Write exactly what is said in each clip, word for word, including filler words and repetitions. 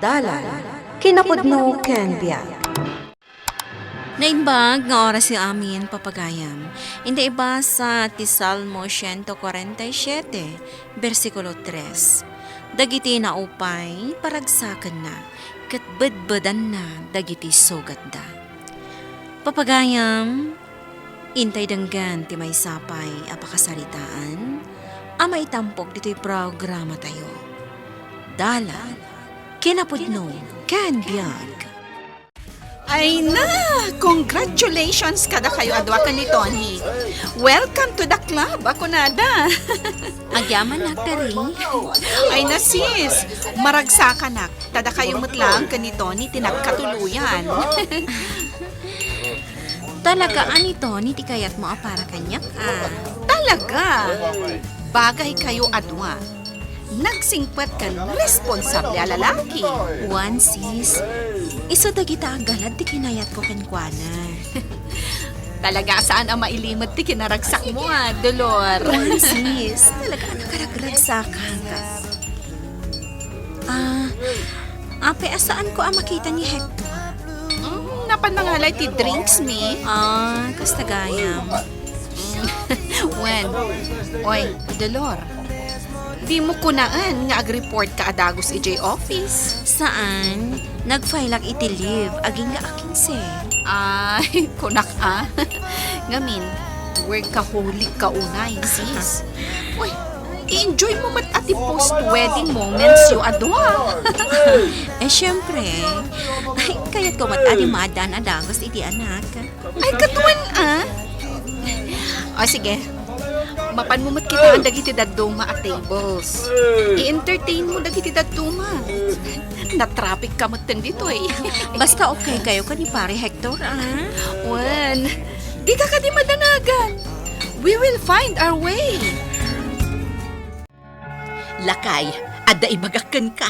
Dalan, kinapudno ken biag. Naimbag nga oras nga amin, papagayam. Inda ibasa ti Salmo ciento cuarenta y siete, bersikulo tres. Dagiti naupay, paragsakanna, ket bedbedanna dagiti sugatda. Papagayam, intay denggen ti maysa pay a pakasaritaan a maitampok ditoy programatayo. Dalan, kinapudno, ken biag. Ay na! Congratulations kadakayo a dua ken ni Tony. Welcome to the club, a kunada. Agyaman, Kari. Ay na, sis. Maragsakanak. Ta dakayo met laeng ken ni Tony ti nagkatuluyan. Talaga a ni Tony ti kayatmo a para kaniak, a? Talaga! Bagaykayo a dua. Nagsingpet ken responsable a lalaki. Wen, sis. Isu dagita a galad ti kinayatko kenkuana. Talaga a saan a mailimed ti kinaragsakmo, a, Dolor. Wen, sis. Talaga a nakaragragsakak. A, apay a saanko a makita ni Hector? Mm, napan mangalay ti drinks, mi. A, kasta gayam. Wen. Oy, Dolor. Dimo kunaen nga ag-report ka a dagus idiay office? Saan. Nag-file-ak iti leave, agingga a kinse. Ay, kunak a. Ngamin, workaholic ka unay, sis. Uy, i-enjoy mo met a ti post-wedding moments yo a dua. Eh, syempre. Ay, kayatko met a di maaddaan a dagus iti anak. Ay, katuan, a? O, sige. Mapan mo met kitaan dagiti dadduma a tables. I-entertain mo dagiti dadduma. Na-traffic ka met ditoy. Basta okay kayo ken ni Pare Hector, a? Wen, dika kadi madanagan. We will find our way. Lakay, adda ibagak kenka.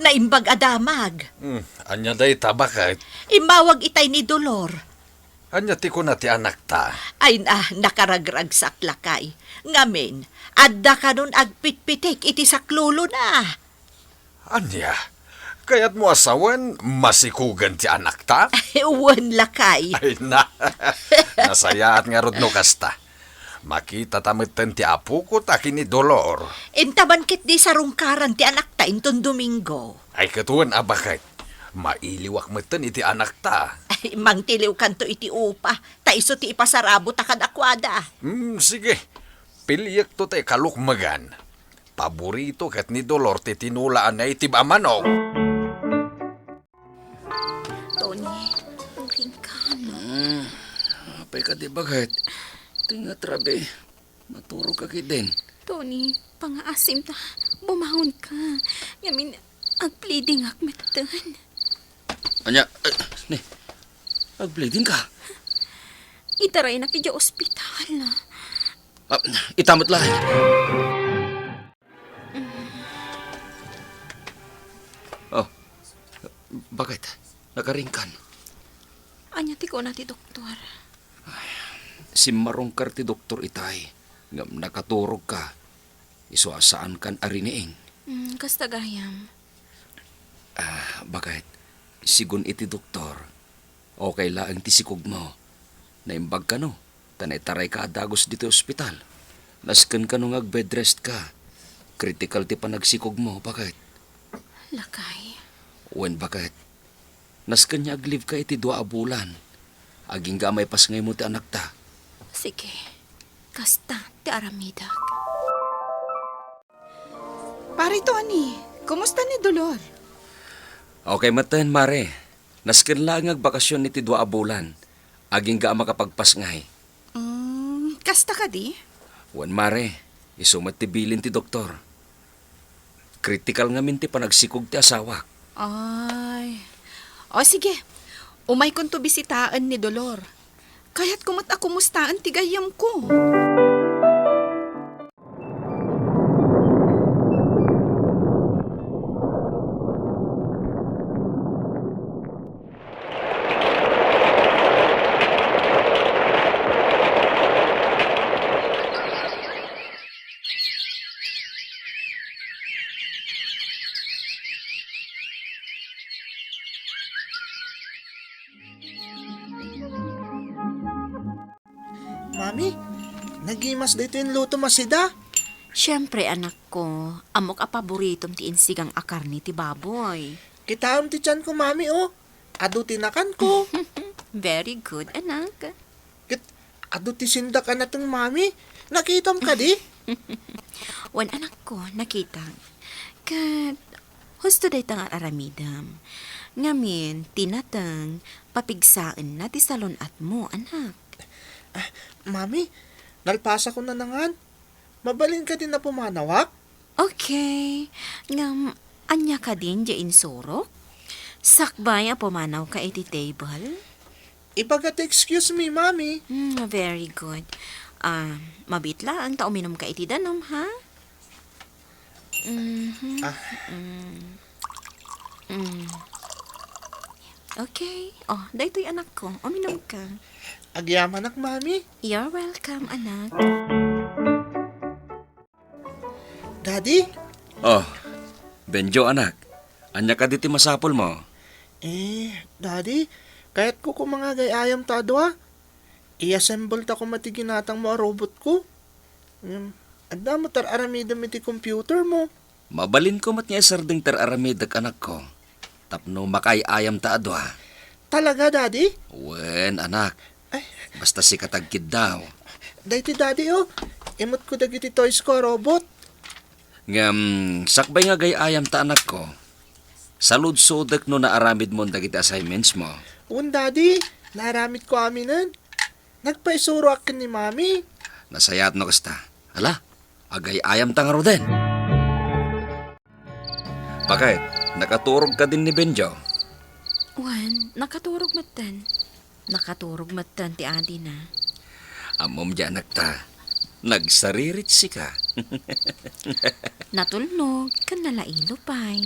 Naimbag a damag. Hmm, ania dayta, baket? Immawag itay ni Dolor. Ania ti kuna ti anakta? Ay na, nakaragragsak, lakay. Ngamin, adda kanon agpitpitik iti saklulona. Ania? Kayatmo a sawen, masikugen ti anakta? Wen, lakay. Ay na, nasayaat ngarud no kasta. Makitata metten ti apoko ta ken ni Dolor. Intaban ketdi sarungkaran ti anakta inton Domingo. Ay, ket wen a baket. Mailiwak metten iti anakta. Ay, mangtiliwkanto iti upa, ta isu ti ipasarabota kadakuada. Hmm, sige. Piliekto ti kalukmegan. Paborito ket ni Dolor ti tinola a naitib a manok. Tony, uring ka, no? Hmm, apay kadi, baket? Ti nga trabe. Maturog ka ketdin. Tony, pangaasim ta. Bumangon ka. Ngamin, agpleading ak metten. Ania, eh, ni, agpleading ka? Itaraynak idiay ospital. Ah, ita met laeng. Oh, baket, nakaringkan. Ania ti kuna ti doktor? Ay, simmarungkar ti doktor itay, ngem nakaturog ka. Isu a saankan a riniing. Mm, kasta gayam. Ah, baket, sigun iti doktor, okay laeng ti sikogmo. Naimbag kano, ta naitarayka a dagus ditoy ospital. Nasken kano nga ag-bed rest ka. Critical ti panagsikogmo, baket. Lakay. Wen, baket. Nasken nga ag-leave ka iti dua a bulan. Agingga a maipasngaymo ti anakta. Sige. Kasta ti aramidek. Pare Tony, kumusta ni Dolor? Okay metten, Mare. Nasken laeng nga agbakasyon iti dua a bulan. Agingga a makapagpasngay. Mm, kasta kadi? Wen, Mare. Isu met ti bilin ti doktor. Kritikal ngamin ti panagsikog ti asawak. Ay. O, sige. Umaykonto bisitaen ni Dolor. Kayatko met a kumustaen ti gayyemko. Mami, nagimas daytoy inlutom a sida. Siempre, anakko, ammok a paboritom ti insigang a karne ti baboy. Kitaem ti tianko, Mami, o. Adu ti nakanko. Very good, anak. Ket adu ti sindak a nateng, Mami. Nakitam kadi? Wen, anakko, nakitak. Ket husto dayta nga ar-aramidem. Ngamin, ti nateng, papigsaenna ti salun-atmo, anak. Ah, Mami, nalpasakon nangan. Mabalin kadin a pumanawak? Okay. Ngem, ania kadin diay insurok? Sakbay a pumanawka iti table? Ibaga ti excuse me, Mami. Hmm, very good. Ah, mabiit laeng ta uminumka iti danum, ha? Mhm. Ah. Mm. Mm. Okay. Oh, daytoy, anakko. Uminumka. Agyamanak, Mami. You're welcome, anak. Daddy? Oh, Benjo, anak. Ania kadi ti masapulmo? Eh, Daddy, kayatko koma nga agay-ayamta a dua. I-assemble ta koma ti ginatangmo a robotko. Ngem, adda met ar-aramidem iti computermo. Mabalinko met nga isardeng ti ar-aramidek, anakko, tapno makaay-ayamta a dua. Talaga, Daddy? Wen, anak. Ay. Basta sika ti agkiddaw. Daytoy, Daddy, oh. Imutko dagiti toysko a robot. Ngem, sakbay nga agay-ayamta, anakko, saludsodek no naaramidmon dagiti assignmentsmo. Wen, Daddy. Naaramidko aminen. Nagpaisuroak ken ni Mami. Nasayaat no kasta. Ala, agay-ayamta ngaruden. Bakit? Nakaturog kadin ni Benjo? Wen, nakaturog metten. Nakaturog metten ti adina. Ammom diay, anakta. Nagsaririt sika. Natulnog ken nalailo pay.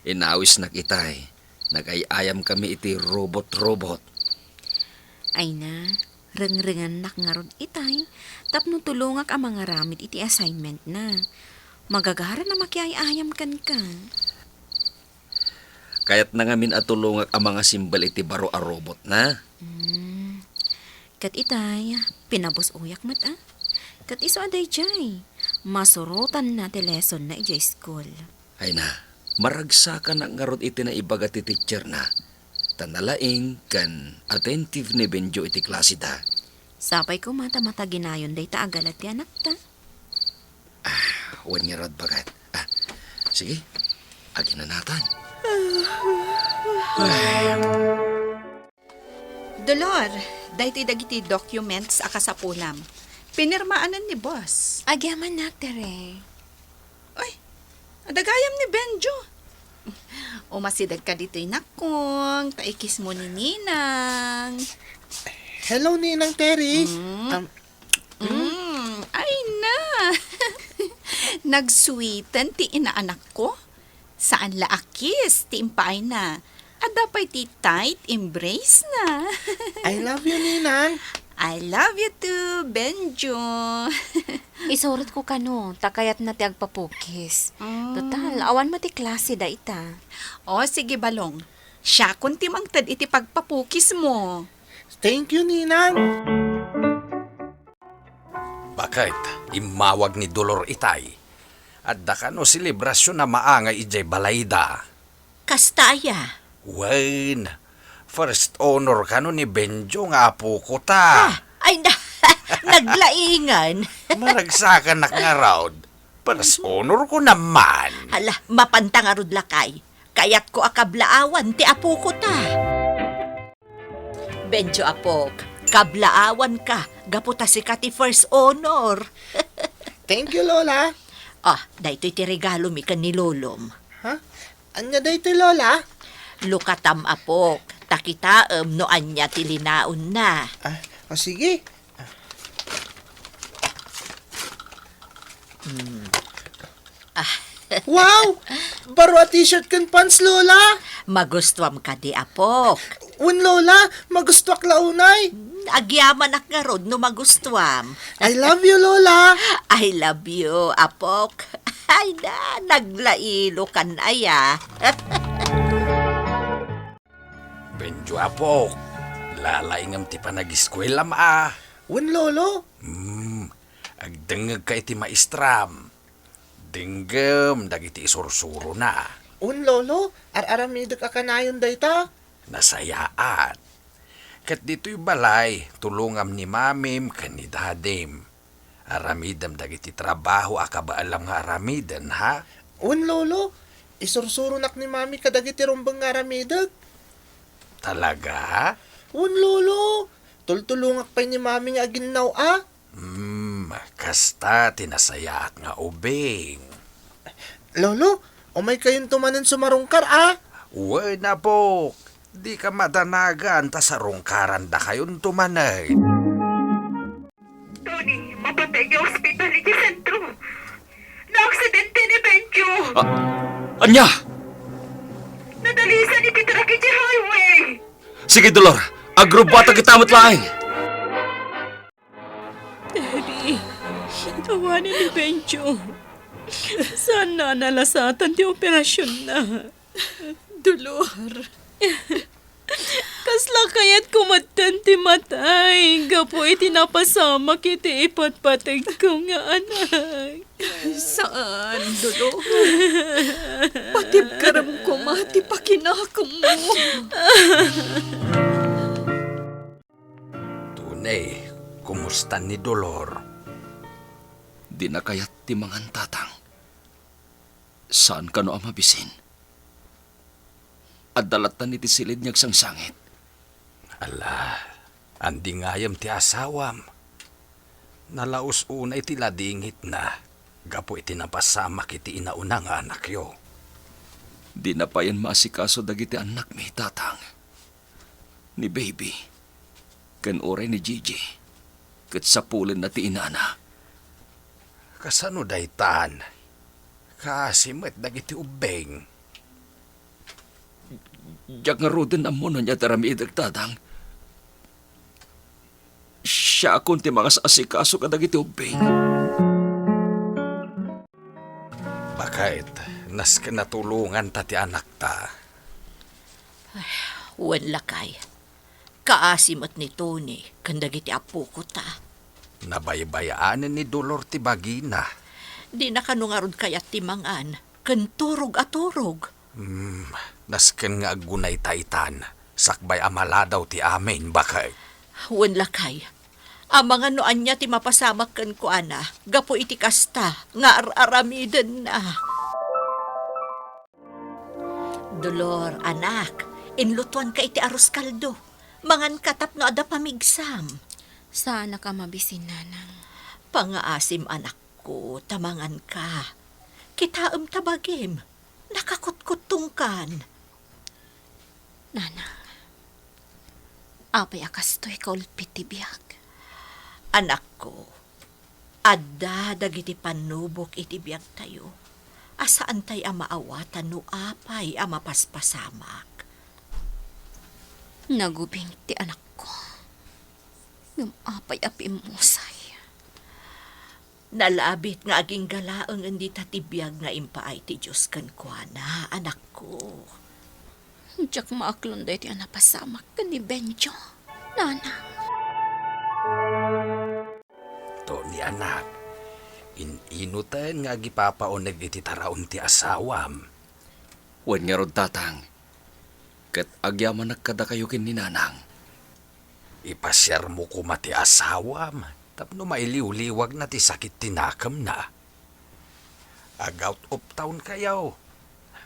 Inawisnak itay. Nagay-ayamkami iti robot-robot. Ay na, rengrengennak ngarud itay tapno tulongak a mangaramid iti assignmentna. Magagaran a makiay-ayam kenka. Kayatna ngamin a tulongak a mangasimbal iti baro a robotna. Hmm. Ket itay, pinabus-oyak met a. Ket isu a daydiay, masurotanna ti lessonna idiay school. Ay na, maragsakanak ngarud iti naibaga ti teacherna, ta nalaing ken attentive ni Benjo iti klaseda. Sapay koma ta mataginayon dayta a galad ti anakta. Ah, wen ngarud bagat. Ah, sige, aginanatan. Ay. Dolor, daytoy dagiti documents a kasapulam. Pinirmaanan ni boss. Agyamanak, Tere. Ay, adda gayam ni Benjo. Umasideg ka ditoy, nakong, ta i-kiss mo ni Ninang. Hello, Ninang Terry. Mm. Um, Mm, ay na! Nagsweeten ti inaanakko. Saan la a kiss ti impaayna. Adda pay ti tight embrace na. I love you, Ninang. I love you too, Benjo. Isurotko kano, ta kayatna ti agpapukis. Mm. Total, awan met ti klase dayta. O, sige, Balong. Siakon ti mangted iti pagpapukismo. Thank you, Ninang. Baket, immawag ni Dolor itay. Adda kano selebrasion a maangay idiay balayda. Kasta aya? Wen, first honor kano ni Benjo nga apoko ta. Ah, ay na, naglaingan. Maragsakanak ngarud. First honor ko naman. Hala, mapanta ngarud lakay. Kayatko a kablaawan ti apoko ta. Benjo, apok, kablaawanka gapu ta sika ti first honor. Thank you, Lola. Ah, daytoy ti regalomi ken ni Lolom. Ha? Ania daytoy, Lola? Lukatam, apok, ta kitaem no ania ti linaonna. Ah, o sige. Hmm. Ah. Wow! Baro a t-shirt ken pants, Lola! Magustuam kadi, apok? Wen, Lola, magustuak la unay. Hmm, agyamanak ngarud no magustuam. I love you, Lola! I love you, apok. Ay na, naglailokan aya. Benjo, apok, lalaingem ti panagiskuelam a. Wen, Lolo. Hmm, agdengngegka iti maestram. Denggem dagiti isursurona. Wen, Lolo, ar-aramidek a kanayon dayta. Nasayaat. Ket ditoy balay, tulongam ni mamim ken ni dadim. Aramidem dagiti trabaho a kabaelam nga aramiden, ha? Wen, Lolo. Isursuronak ni mami kadagiti rumbeng nga aramidek. Talaga? Wen, Lolo. Tultulongak pay ni mami nga aginnaw-a. Hmm, kasta ti nasayaat nga ubing. Lolo, umaykayonto manen sumarungkar, a? Wen, apok. Dika madanagan ta sarungkarandakayonto manen. Tony, mapatay nga ospital iti sentro. Naaksidente ni Benjo. Ah, ania? Nadalisan iti truck iti highway. Sige, Dolor. Agrubbuatak ita met laeng. Teddy, awanen ni Benjo. Saanna a nalasatan ti operasionna. Dolor. Kasla kayatko metten ti matay gapu iti napasamak iti ipatpategko nga anak. Saan, Dolor. Patibkerem koma ti pakinakemmo. Tony, kumusta ni Dolor? Dina kayat ti mangan, Tatang. Saan kano a mabisin? Adda lattan iti silid nga agsangsangit. Ala, andi ngayem ti asawam. Nalaus unay ti ladingitna gapu iti napasamak iti inauna nga anakyo. Dina payen maasikaso dagiti annakmi, Tatang. Ni Baby, ken uray ni Gigi, ket sapulenna ti inana. Kasano daytan? Kaasi met dagiti ubbing. Diak ngaruden ammo no ania ti aramidek, Tatang. Siakon ti mangas-asikaso kadagiti ubbing. Baket, nasken a tulonganta ti anakta. Ay, wen, lakay. Kaasi met ni Tony ken dagiti apokota. Nabaybay-anen ni Dolor ti bagina. Dina kano ngarud kayat ti mangan ken turog a turog. Hmm, nasken nga aggunay taytan, sakbay a maladaw ti amin, baket. Wen, lakay. Amangan no ania ti mapasamak kenkuana gapu iti kasta nga ar-aramidenna. Dolor, anak, inlutoanka iti arroz caldo. Manganka tapno adda pamigsam. Saanak a mabisin, Nanang. Pangaasim, anakko, ta manganka. Kitaem ta bagim. Nakakutkuttongkan. Nanang, apay a kastoy kaulpit ti biag? Anakko, adda dagiti pannubok iti biagtayo a saantay a maawatan no apay a mapaspasamak. Nagubing ti anakko. Ngem apay a pimmusay? Nalabit nga agingga laengen dita ti biag nga impaay ti Dios kenkuana, anakko. Diak maaklon daytoy a napasamak ken ni Benjo, Nanang. Tony, anak, in-inoten nga agipapauneg iti taraon ti asawam. Wen ngarud, Tatang, ket agyamanak kadakayo ken ni Nanang. Ipasiarmo koma ti asawam tapno mailiwliwagna ti sakit ti nakemna. Ag-out of town kayo.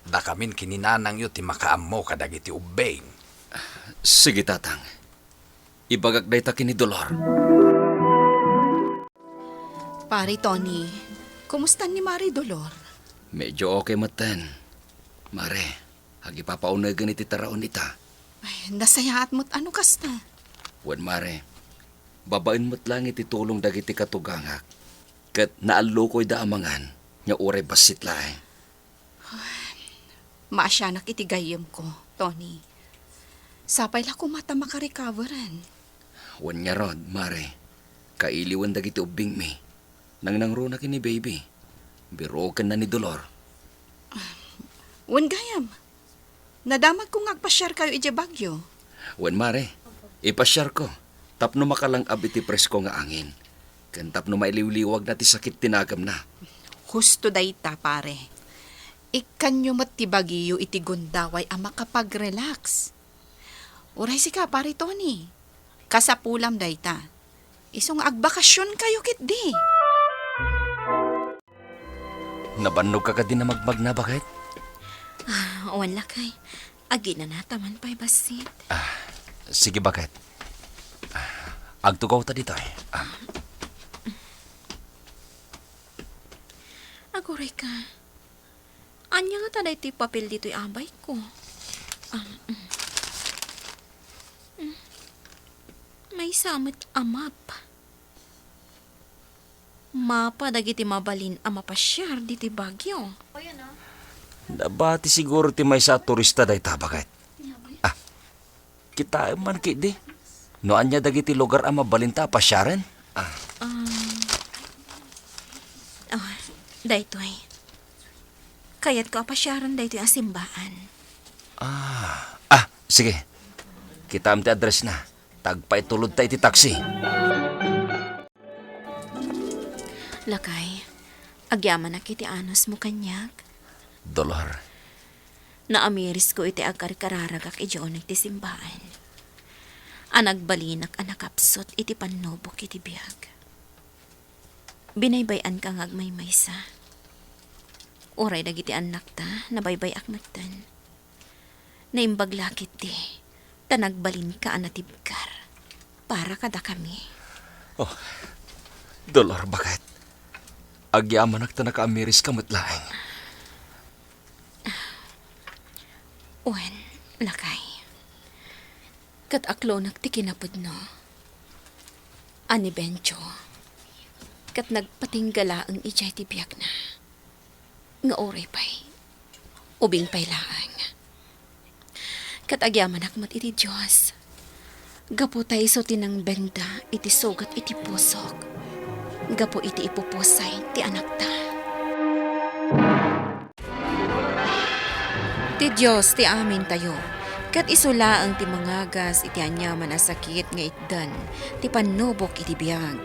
Dakamin ken ni Nanangyo ti makaammo kadagiti ubbing. Sige, Tatang. Ibagak dayta ken ni Dolor. Pare Tony, kumusta ni Mare Dolor? Medyo okay metten. Mare, agipapaunegen iti taraon ita. Ay, nasayaat met a no kasta. Wen, Mare, babaen met laeng iti tulong dagiti katugangak, ket naallukoyda a mangan nga uray bassit laeng. Maasianak iti gayyemko, Tony. Sapay la koma ta makarecoveren. Wen ngarud, Mare, kailiwen dagiti ubbingmi. Nangnangruna ken ni Baby. Birokenna ni Dolor. Wen gayam. Nadamagko nga agpasiarkayo idiay Baguio. Wen, Mare, ipasiarko. tapno makalang-ab iti presko nga angin, ken tapno mailiwliwagna ti sakit ti nagemna. Husto dayta, pare. Ikkanyo met ti bagiyo iti gundaway a makapag-relax. Uray sika, Pare Tony, kasapulam dayta. Isu nga agbakasionkayo ketdi. Nabannog ka kadi a magmagna, baket? Ah, wen, lakay. Aginanata man pay bassit. Ah, sige, baket. Ah, agtugaw ta ditoy. Ah. Aguray ka. Ania ngata daytoy papel ditoy abayko? Ah, mm. Mm. Maysa met a map. Mapa dagiti mabalin a mapasiar ditoy Baguio. Nabati siguro ti maysa a turista dayta, baket. Ah, kitaem man ketdi no ania dagiti lugar a mabalinta a pasiaren. Ah. Ah, oh, daytoy. Kayatko a pasiaren daytoy a simbaan. Ah, ah, sige. Kitaem ti addressna. Agpaitulodta iti taksi. Lakay, agyamanak iti anusmo kaniak. Dolor. Naamirisko iti agkarkararagak idiay uneg ti simbaan. A nagbalinak a nakapsut iti pannubok iti biag. Binaybay-anka nga agmaymaysa. Uray dagiti annakta, nabaybay-ak metten. Naimbag la ketdi, ta nagbalinka a natibker para kadakami. Oh, Dolor, baket. Agyamanak ta nakaamiriska met laeng. Wen, lakay. Ket aklonek ti kinapudno a ni Benjo ket nagpatingga laeng idiay ti biagna. Nga uray pay, ubing pay laeng. Ket agyamanak met iti Dios, gapu ta isu ti nangbenda iti sugat iti pusok, gapu iti ipupusay ti anakta. Ti Dios ti amintayo, ket isu laeng ti mangagas iti aniaman a sakit nga itdan ti pannubok iti biag.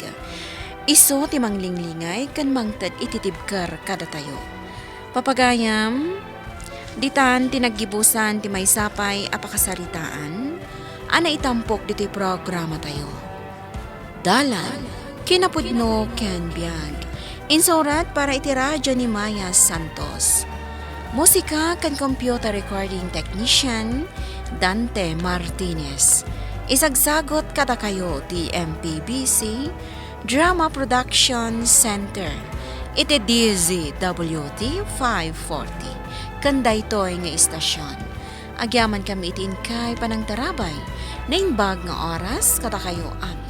Isu ti manglinglingay ken mangted iti tibker kadatayo. Papagayam, ditan ti naggibusan ti maysa pay a pakasaritaan a naitampok ditoy programatayo. Dalan, kinapudno ken biag. Insurat para iti radyo ni Maya Santos. Musika ken computer recording technician, Dante Martinez. Isagsagot kadakayo ti M P B C Drama Production Center iti D Z W T five forty ken daytoy nga istasyon. Agyamankami iti inkay panangtarabay. Naimbag nga oras kadakayo amin.